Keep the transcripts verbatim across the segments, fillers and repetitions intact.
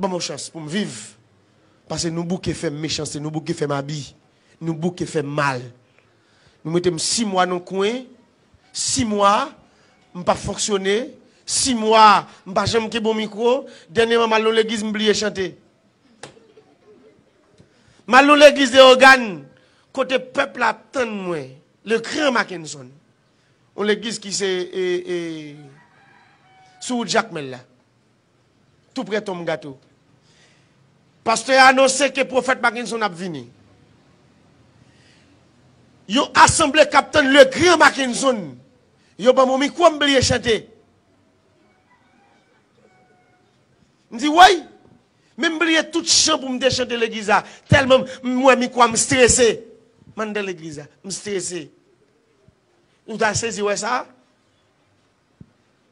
Ban m yon chans pou m viv. Paske nou bouke fè m mechanste, nou bouke fè m abi, nou bouke fè m mal. Nou mete m sis mwa nan kwen, sis mwa, m p ap fonksyone, sis mwa, m pa janm kenbe yon mikwo, dènyèman m al nan legliz, m bliye chante. M al nan legliz Leyogàn, kote pèp la ap tann mwen, le Grand Mackenson. Yon legliz ki se, e, e, sou wout Jakmèl la. Tou prè Tonm Gato. Pastè a anonse ke pwofèt Mackenson ap vini. Yon asanble k ap tann le Grand Mackenson. Yo ban m yon mikwo, m bliye chante. M di, woy! Men m bliye tout chan pou m te chante legliz la. Tèlman m wè mikwo a, m strese. M anndan legliz la, m strese. Ou ta sezi wè sa?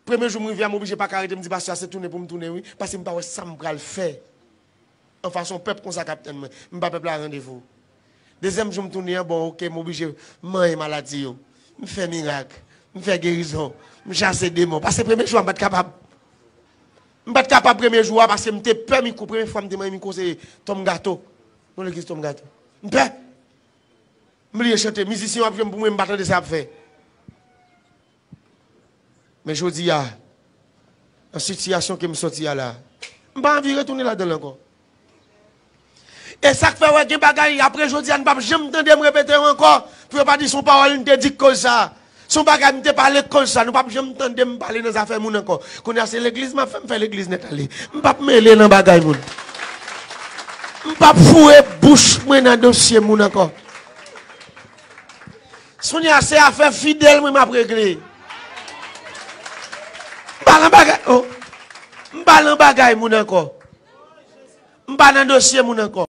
Premye jou m rive a, m oblije pa ka rete, m di pastè a se tounen pou m tounen wi, paske m pa wè sa m pral fè. An fason pèp konsa k ap tann mwen, m ba pèp la randevou. Dezyèm jou m tounen an, bon, oke, m oblije manyen maladi yo. M fè mirak, m fè gerizon, m chase demon. Paske premye jou a, m pa t kapab. M pa t kapab premye jou a, paske m te pè mikwo. Premye fwa m te manyen mikwo, se Tonm Gato. Nan legliz Tonm Gato. M pè. M bliye chante. Mizisyen yo ap jwe m pou mwen, m pa tande sa y ap fè. Men jodi a, nan sitiyasyon ke m sòti a la, m pa anvi retounen ladan l ankò. E sa k fè w wè gen bagay, apre jodi a, n p ap janm tande m repete yo ankò, pou yo pa di se yon pawòl m te di k koz sa. Se yon bagay m te pale k koz sa. Nou p ap janm tande m pale nan zafè moun ankò. Kounye a, se legliz m ap fè, m fè legliz nèt ale. M p ap mele nan bagay moun. M p ap foure bouch mwen nan dosye moun ankò. Kounye a, se afè fidèl mwen m ap regle. M pa nan bagay, oh. M pa nan bagay moun ankò. M pa nan dosye moun ankò.